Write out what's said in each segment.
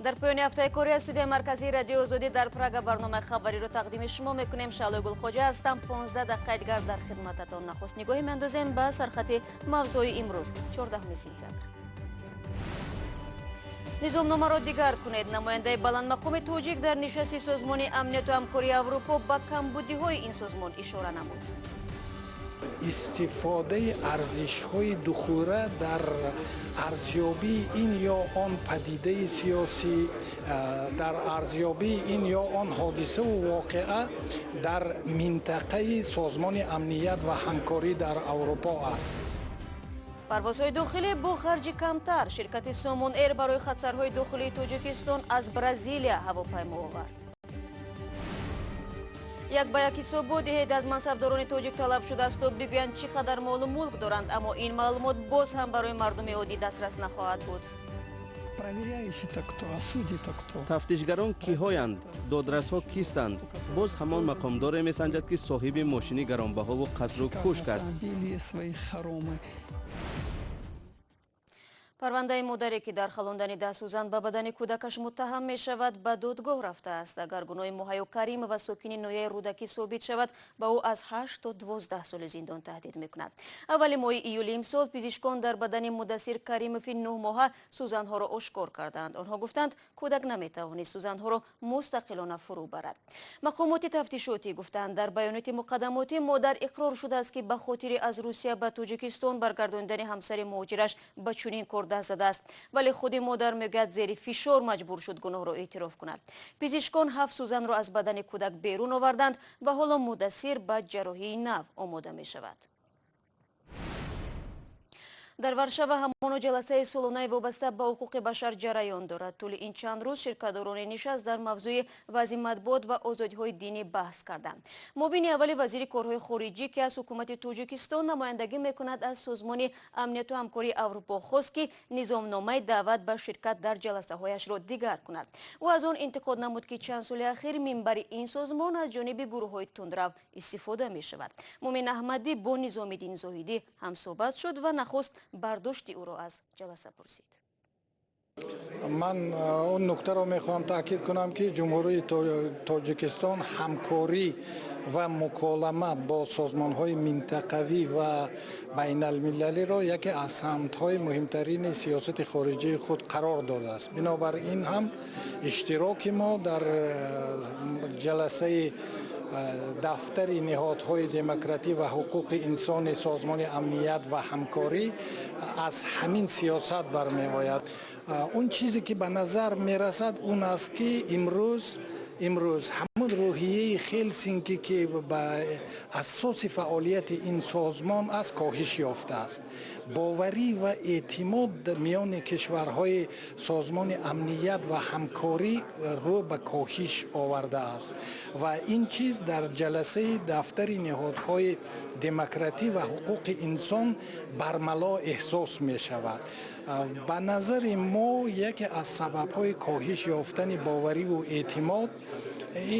Дар поёни ҳафтаи корӣ аз студияи марказии Радиои Озодӣ дар Прага барномаи хабариро тақдими шумо мекунем. Шаълои Гулхоҷа ҳастам. 15 дақиқаи дигар дар хидмататон. Нахуст нигоҳе меандозем ба сархати мавзӯи имрӯз, 14 сентябр. Низомномаро дигар кунед. Намояндаи баландмақоми тоҷик дар нишасти Созмони Амнияту Ҳамкории Аврупо ба камбудиҳои ин созмон ишора намуд. Истифодаи арзишҳои духӯра дар арзёбии ин ё он падидаи сиёсӣ, дар арзёбии ин ё он ҳодисаву воқеа дар минтақаи Созмони Амният ва Ҳамкорӣ дар Аврупо аст. Парвозҳои дохилӣ бо харҷи камтар. Ширкати Сомон Эйр барои хатсарҳои дохилии Тоҷикистон аз Бразилия ҳавопаймо овард. Як ба як ҳисобот диҳед. Аз мансабдорони тоҷик талаб шудааст, то бигӯянд, чӣ қадар молу мулк доранд, аммо ин маълумот боз ҳам барои мардуми оддӣ дастрас нахоҳад буд. Проверяющие-то кто, а судьи-то кто? Тафтишгарон киҳоянд? Додрасҳо кистанд? Боз ҳамон мақомдоре месанҷад, ки соҳиби мошини гаронбаҳову қасру кӯшк аст. Автомобили, свои хоромы. Парвандаи модаре, ки дар халондани 10 сӯзан ба бадани кӯдакаш муттаҳам мешавад, ба додгоҳ рафтааст. Агар гуноҳи Муҳайё Каримова, сокини ноҳияи Рӯдакӣ, собит шавад, ба ӯ аз 8 то 12 соли зиндон таҳдид мекунад. Аввали моҳи июли имсол пизишкон дар бадани Муддассир Каримови 9-моҳа сӯзанҳоро ошкор карданд. Онҳо гуфтанд, кӯдак наметавонист сӯзанҳоро мустақилона фурӯ барад. Мақомоти тафтишотӣ гуфтанд, дар баёноти муқаддамотӣ модар иқрор шудааст, ки ба хотири аз Русия ба Тоҷикистон баргардонидани ҳамсари муҳоҷираш ба чунин кор даст задааст. Вале худи модар мегӯяд, зери фишор маҷбур шуд гуноҳро эътироф кунад. Пизишкон ҳафт сӯзанро аз бадани кӯдак берун оварданд ва ҳоло Муддассир ба ҷарроҳии нав омода мешавад. Дар Варшава ҳамоно ҷаласаи солонаи вобаста ба ҳуқуқи башар ҷараён дорад. Тӯли ин чанд рӯз ширкатдорони нишаст дар мавзӯи вазъи матбуот ва озодиҳои динӣ баҳс карданд. Муовини аввали вазири корҳои хориҷӣ, ки аз ҳукумати Тоҷикистон намояндагӣ мекунад, аз Созмони Амнияту Ҳамкории Аврупо хост, ки низомномаи даъват ба ширкат дар ҷаласаҳояшро дигар кунад. Ӯ аз он интиқод намуд, ки чанд соли ахир минбари ин созмон аз ҷониби гурӯҳҳои тундрав истифода мешавад. Мумин Аҳмадӣ бо Низомиддин Зоҳидӣ ҳамсӯҳбат шуд ва нахуст бардошти ӯро аз ҷаласа пурсид. Ман он нуктаро мехоҳам таъкид кунам, ки Ҷумҳурии Тоҷикистон ҳамкорӣ ва муколама бо созмонҳои минтақавӣ ва байналмилалиро яке аз самтҳои муҳимтарини сиёсати хориҷии худ қарор додааст. Бинобар ин ҳам иштироки мо дар ҷаласаи дафтари ниҳодҳои демократӣ ва ҳуқуқи инсони Созмони Амният ва Ҳамкорӣ аз ҳамин сиёсат бармеояд. Он чизе, ки ба назар мерасад, он аст, ки имрӯз ҳамон рӯҳияи Хелсинки, ки ба асоси фаъолияти ин созмон аст, коҳиш ёфтааст. Боварӣ ва эътимод миёни кишварҳои Созмони Амният ва Ҳамкорӣ рӯ ба коҳиш овардааст ва ин чиз дар ҷаласаи дафтари ниҳодҳои демократӣ ва ҳуқуқи инсон бармало эҳсос мешавад. Ба назари мо, яке аз сабабҳои коҳиш ёфтани бовариву эътимод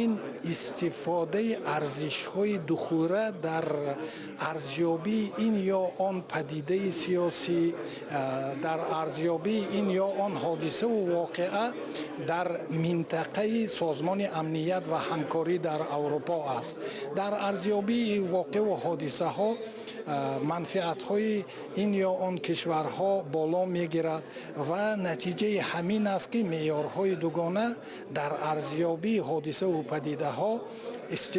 ин истифодаи арзишҳои духӯра дар арзёбии ин ё он падидаи сиёсӣ, дар арзёбии ин ё он ҳодисаву воқеа дар минтақаи Созмони Амният ва Ҳамкорӣ дар Аврупо аст. Дар арзёбии воқеъу ҳодисаҳо манфиатҳои ин ё он кишварҳо боло мегирад ва натиҷаи ҳамин аст, ки меъёрҳои дугона дар арзёбии ҳодисаву падидаҳо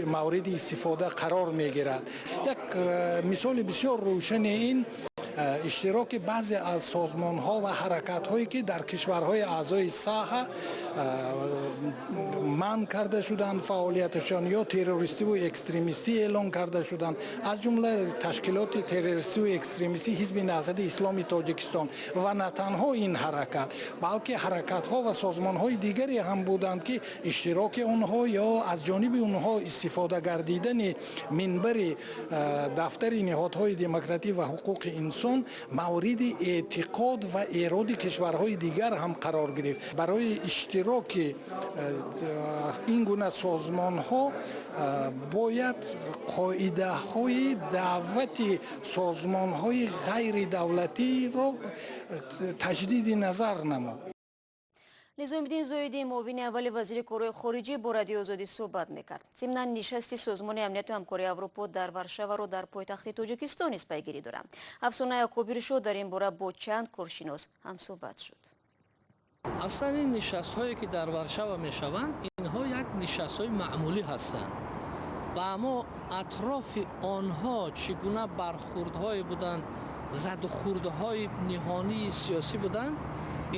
мавриди истифода қарор мегирад. Як мисоли бисёр рӯшани ин иштироки баъзе аз созмонҳо ва ҳаракатҳое, ки дар кишварҳои аъзои САҲА манъ карда шуданд фаъолияташон ё террористиву экстремистӣ эълон карда шуданд, аз ҷумла ташкилоти террористиву экстремистӣ Ҳизби Наҳзати Исломи Тоҷикистон. Ва на танҳо ин ҳаракат, балки ҳаракатҳо ва созмонҳои дигаре ҳам буданд, ки иштироки онҳо ё аз ҷониби онҳо истифода гардидани минбари дафтари ниҳодҳои демократӣ ва ҳуқуқи инсон мавриди эътиқод ва эроди кишварҳои дигар ҳам қарор гирифт. Барои иштироки ин гуна созмонҳо бояд қоидаҳои даъвати созмонҳои ғайридавлатиро таҷдиди назар намуд. Низомиддин Зоидӣ, муовини аввали вазири корҳои хориҷӣ, бо Радиои Озодӣ суҳбат мекард. Зимнан нишасти Созмони амнияту ҳамкории Аврупо дар Варшаваро дар пойтахти Тоҷикистон низ пайгирӣ дорам. Афсона Якубиршо дар ин бора бо чанд коршинос ҳамсӯҳбат шуд. Аслан ин нишастҳое, ки дар Варшава мешаванд, инҳо як нишастҳои маъмулӣ ҳастанд ва аммо атрофи онҳо чӣ гуна бархурдҳое буданд, задухӯрдҳои ниҳонии сиёсӣ буданд,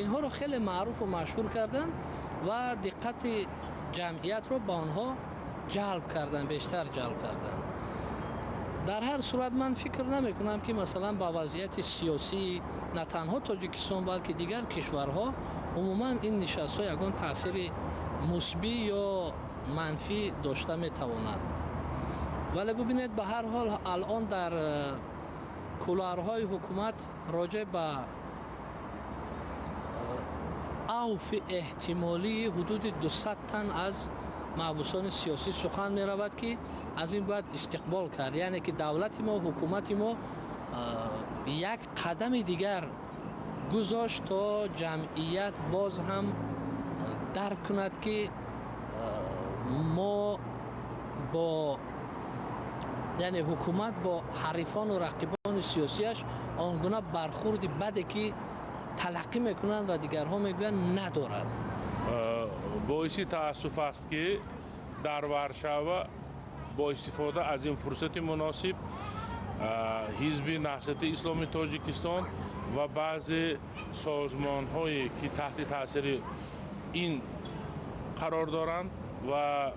инҳоро хеле маъруфу машҳур карданд ва диққати ҷамъиятро ба онҳо ҷалб карданд, бештар ҷалб карданд. Дар ҳар сурат, ман фикр намекунам, ки масалан ба вазъияти сиёсии на танҳо Тоҷикистон, балки дигар кишварҳо умуман ин нишастҳо ягон таъсири мусбӣ ё манфӣ дошта метавонанд. Вале бубинед, ба ҳар ҳол алон дар кулуарҳои ҳукумат роҷеъ ба авфи эҳтимолии ҳудуди 200 тан аз маҳбусони сиёсӣ сухан меравад, ки аз ин бояд истиқбол кард, яъне ки давлати мо, ҳукумати мо як қадами дигар гузошт, то ҷамъият боз ҳам дарк кунад, ки мо бо, яъне ҳукумат бо ҳарифону рақибони сиёсиаш он гуна бархурди баде, ки талаққӣ мекунанд ва дигарҳо мегӯянд, надорад. Боиси таассуф аст, ки дар Варшава бо истифода аз ин фурсати муносиб Ҳизби Наҳзати Исломии Тоҷикистон ва баъзе созмонҳое, ки таҳти таъсири ин қарор доранд, ва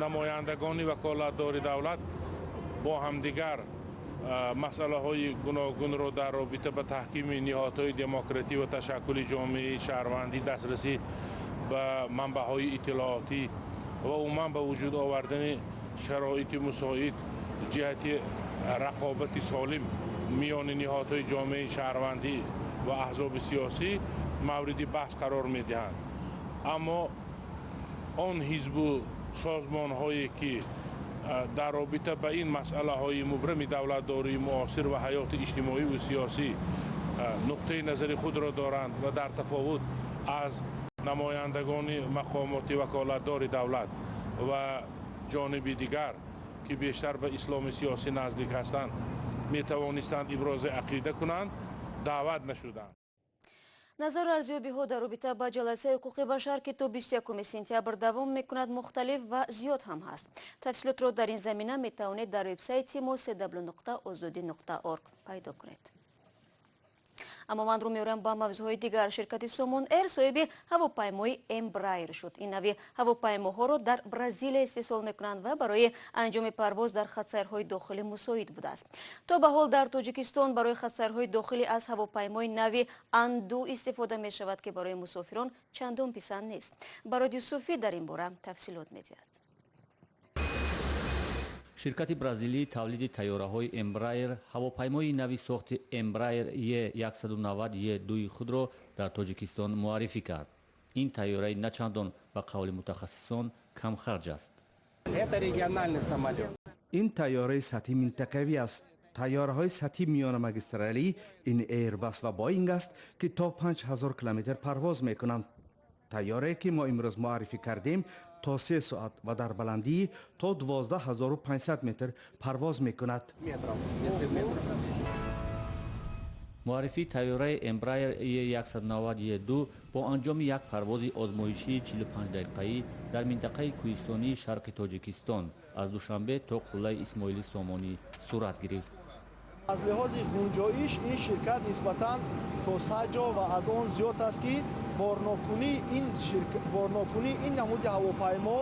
намояндагони ваколатдори давлат бо ҳамдигар масъалаҳои гуногунро дар робита ба таҳкими ниҳодҳои демократӣ ва ташаккули ҷомеаи шаҳрвандӣ, дастрасӣ ба манбаъҳои иттилоотӣ ва умуман ба вуҷуд овардани шароити мусоид ҷиҳати рақобати солим миёни ниҳодҳои ҷомеаи шаҳрвандӣ ва аҳзоби сиёсӣ мавриди баҳс қарор медиҳанд. Аммо он ҳизбу созмонҳое, ки дар робита ба ин масъалаҳои мубрами давлатдории муосир ва ҳаёти иҷтимоиву сиёсӣ нуқтаи назари худро доранд ва дар тафовут аз намояндагони мақомоти ваколатдори давлат ва ҷониби дигар, ки бештар ба исломи сиёсӣ наздик ҳастанд, метавонистанд ибрози ақида кунанд, даъват нашуданд. Назару арзёбиҳо дар робита ба ҷаласаи ҳуқуқи башар, ки то 21 сентябр давом мекунад, мухталиф ва зиёд ҳам ҳаст. Тафсилотро дар ин замина метавонед дар вебсайти мо cw.ozodi.org пайдо кунед. Аммо ман рӯ меорам ба мавзӯъҳои дигар. Ширкати Сомон Эйр соҳиби ҳавопаймои Эмбрайер шуд. Ин нави ҳавопаймоҳоро дар Бразилия истеҳсол мекунанд ва барои анҷоми парвоз дар хатсайрҳои дохилӣ мусоид будааст. То ба ҳол дар Тоҷикистон барои хатсайрҳои дохилӣ аз ҳавопаймои нави Анду истифода мешавад, ки барои мусофирон чандон писанд нест. Барод Юсуфӣ дар ин бора тафсилот медиҳад. Ширкати бразилии тавлиди тайёраҳои Эмбраер ҳавопаймои нави сохти Эмбраер Е190 Е2 худро дар Тоҷикистон муаррифӣ кард. Ин тайёраи начандон, ба қавли мутахассисон, камхарҷ аст. Ин тайёраи сатҳи минтақавӣ аст. Тайёраҳои сатҳи миёнамагистралӣ ин Эйрбас ва Боинг аст, ки то 5000 километр парвоз мекунанд. Тайёрае, ки мо имрӯз муаррифӣ кардем, то 3 соат ва дар баландии то 12 500 метр парвоз мекунад. Муаррифии тайёраи Embraer E190 E2 бо анҷоми як парвози озмоишии 45 дақиқаӣ дар минтақаи кӯҳистонии шарқи Тоҷикистон, аз Душанбе то қуллаи Исмоили Сомонӣ, сурат гирифт. Аз лиҳози гунҷоиш ин ширкат нисбатан то 100 ҷо ва аз он зиёд аст, ки борнокунии ин намуди ҳавопаймо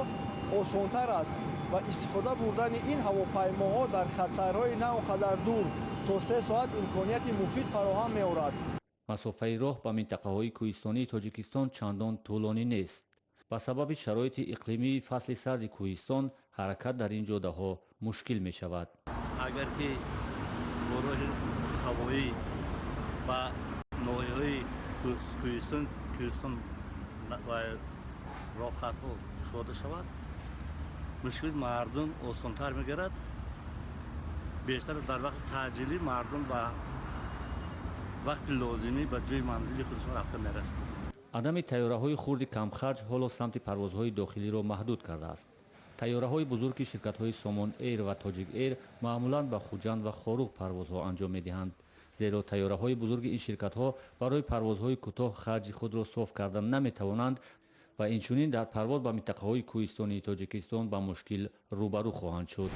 осонтар аст ва истифода бурдани ин ҳавопаймоҳо дар хатсайрҳои на он қадар дур то 3 соат имконияти муфид фароҳам меорад. Масофаи роҳ ба минтақаҳои кӯҳистонии Тоҷикистон чандон тӯлонӣ нест. Ба сабаби шароити иқлимии фасли сарди кӯҳистон ҳаракат дар ин ҷодаҳо мушкил мешавад. Агар ки бо роҳи ҳавоӣ ба ноҳияҳои кӯҳистон ва роҳхатҳо кушода шавад, мушкили мардум осонтар мегардад. Бештар дар вақти таъҷилӣ мардум ба вақти лозимӣ ба ҷои манзили худашон рафта мерасанд. Адами тайёраҳои хурди камхарҷ ҳоло самти парвозҳои дохилиро маҳдуд кардааст. Тайёраҳои бузурги ширкатҳои Сомон Эйр ва Тоҷик Эйр маъмулан ба Хуҷанд ва Хоруғ парвозҳо анҷом медиҳанд. Зеро тайёраҳои бузурги ин ширкатҳо барои парвозҳои кӯтоҳ харҷи худро соф карда наметавонанд ва инчунин дар парвоз ба минтақаҳои кӯҳистонии Тоҷикистон ба мушкил рӯбарӯ хоҳанд шуд.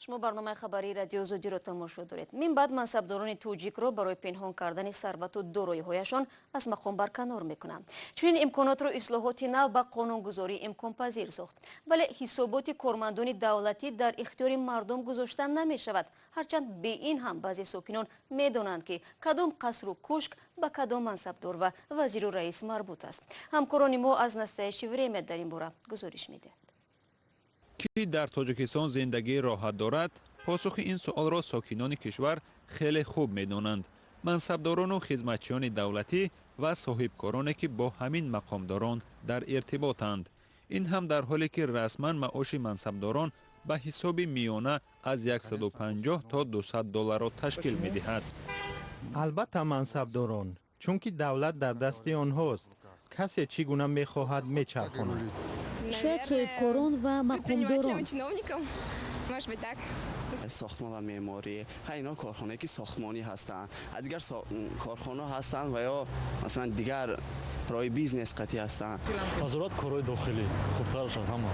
Шумо барномаи хабарии Радио Озодиро тамошо доред. Мин баъд мансабдорони тоҷикро барои пинҳон кардани сарвату дороиҳояшон аз мақом барканор мекунанд. Чунин имконотро ислоҳоти нав ба қонунгузорӣ имконпазир сохт. Вале ҳисоботи кормандони давлатӣ дар ихтиёри мардум гузошта намешавад. Ҳарчанд бе ин ҳам баъзе сокинон медонанд, ки кадом қасру кӯшк ба кадом мансабдор ва вазиру раис марбут аст. Ҳамкорони мо аз Настоящее время дар ин бора гузориш медиҳанд. Ки дар Тоҷикистон зиндагии роҳат дорад? Посухи ин суолро сокинони кишвар хеле хуб медонанд. Мансабдорону хизматчиёни давлатӣ ва соҳибкороне, ки бо ҳамин мақомдорон дар иртиботанд. Ин ҳам дар ҳоле ки расман маоши мансабдорон ба ҳисоби миёна аз 150 то 200 долларро ташкил медиҳад. Албатта мансабдорон, чунки давлат дар дасти онҳост. Касе чӣ гуна мехоҳад мечархонад. Шояд соҳибкорон ва мақомдорон. Сохтмон ва меъморӣ, инҳо корхонае ки сохтмонӣ ҳастанд, дигар корхона ҳастанд ва ё масалан дигар роҳи бизнес қатъӣ ҳастанд. Вазорат корҳои дохилӣ хубтар шуд ҳама.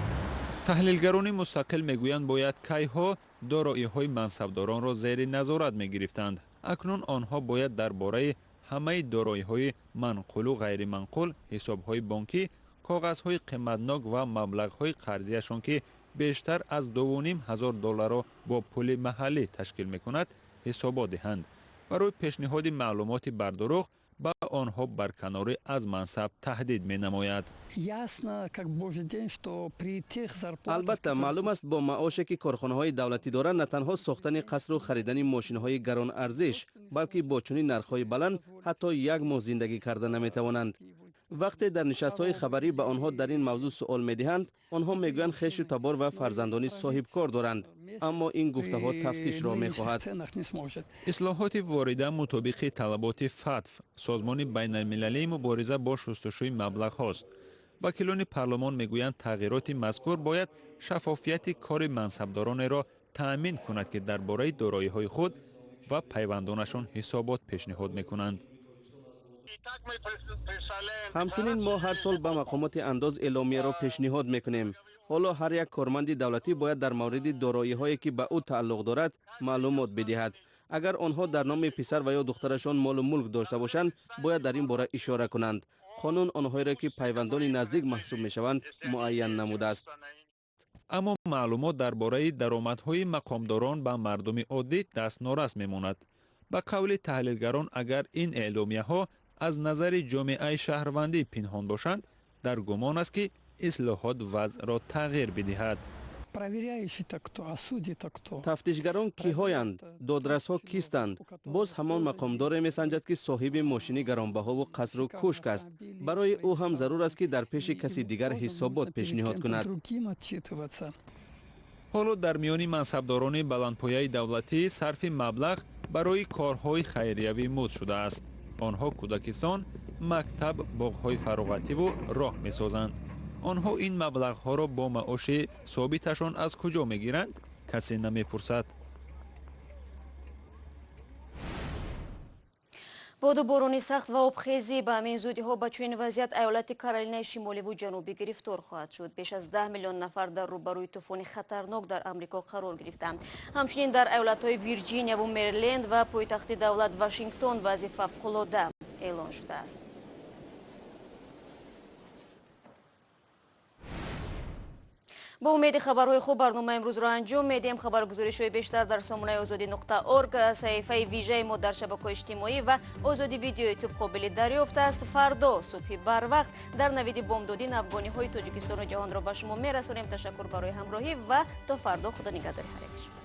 Таҳлилгарони мустақил мегӯянд, бояд кайҳо дороиҳои мансабдоронро зери назорат мегирифтанд. Акнун онҳо бояд дар бораи ҳамаи дороиҳои манқулу ғайриманқул, ҳисобҳои бонкӣ, коғазҳои қиматнок ва маблағҳои қарзияшон, ки бештар аз 2,5 ҳазор долларро бо пули маҳаллӣ ташкил мекунад, ҳисобот диҳанд. Барои пешниҳоди маълумоти бардурӯғ ба онҳо барканорӣ аз мансаб таҳдид менамояд. Албатта, маълум аст, бо маоше ки корхонаҳои давлатӣ доранд, на танҳо сохтани қасру харидани мошинҳои гаронарзиш, балки бо чунин нархҳои баланд ҳатто як моҳ зиндагӣ карда наметавонанд. Вақте дар нишастҳои хабарӣ ба онҳо дар ин мавзӯъ суол медиҳанд, онҳо мегӯянд, хешу табор ва фарзандони соҳибкор доранд. Аммо ин гуфтаҳо тафтишро мехоҳад. Ислоҳоти ворида мутобиқи талаботи ФАТФ, созмони байналмилалии мубориза бо шустушӯи маблағҳост. Вакилони парлумон мегӯянд, тағйироти мазкур бояд шаффофияти кори мансабдоронеро таъмин кунад, ки дар бораи дороиҳои худ ва пайвандонашон ҳисобот пешниҳод мекунанд. Ҳамчунин мо ҳар сол ба мақомоти андоз эъломияро пешниҳод мекунем. Ҳоло ҳар як корманди давлатӣ бояд дар мавриди дороиҳое, ки ба ӯ тааллуқ дорад, маълумот бидиҳад. Агар онҳо дар номи писар ва ё духтарашон молу мулк дошта бошанд, бояд дар ин бора ишора кунанд. Қонун онҳоеро, ки пайвандони наздик маҳсуб мешаванд, муайян намудааст. Аммо маълумот дар бораи даромадҳои мақомдорон ба мардуми оддӣ дастнорас мемонад. Ба қавли таҳлилгарон, агар ин эъломияҳо аз назари ҷомеаи шаҳрвандӣ пинҳон бошанд, дар гумон аст, ки ислоҳот вазъро тағйир бидиҳад. Тафтишгарон киҳоянд? Додрасҳо кистанд? Боз ҳамон мақомдоре месанҷад, ки соҳиби мошини гаронбаҳову қасру кӯшк аст. Барои ӯ ҳам зарур аст, ки дар пеши каси дигар ҳисобот пешниҳод кунад. Ҳоло дар миёни мансабдорони баландпояи давлатӣ сарфи маблағ барои корҳои хайриявӣ муд шудааст. Онҳо кӯдакистон, мактаб, боғҳои фароғативу роҳ месозанд. Онҳо ин маблағҳоро бо маоши собиташон аз куҷо мегиранд, касе намепурсад. Боду борони сахт ва обхезӣ: ба ҳамин зудиҳо ба чунин вазъият айолати Каролинаи Шимоливу Ҷанубӣ гирифтор хоҳад шуд. Беш аз 10 миллион нафар дар рӯбарӯи тӯфони хатарнок дар Амрико қарор гирифтаанд. Ҳамчунин дар айолатҳои Вирҷинияву Мериленд ва пойтахти давлат Вашингтон вазъи фавқулода эълон шудааст. Бо умеди хабарҳои хуб барномаи имрӯзро анҷом медиҳем. Хабаргузоришҳои бештар дар сомонаи озодӣ.орг, саҳифаи вижаи мо дар шабакаҳои иҷтимоӣ ва Озодӣ Видео Ютуб қобили дарёфт аст. Фардо субҳи барвақт дар навиди бомдодӣ навгониҳои Тоҷикистону ҷаҳонро ба шумо мерасонем. Ташаккур барои ҳамроҳӣ ва то фардо, худо нигаҳдори ҳар якшумо.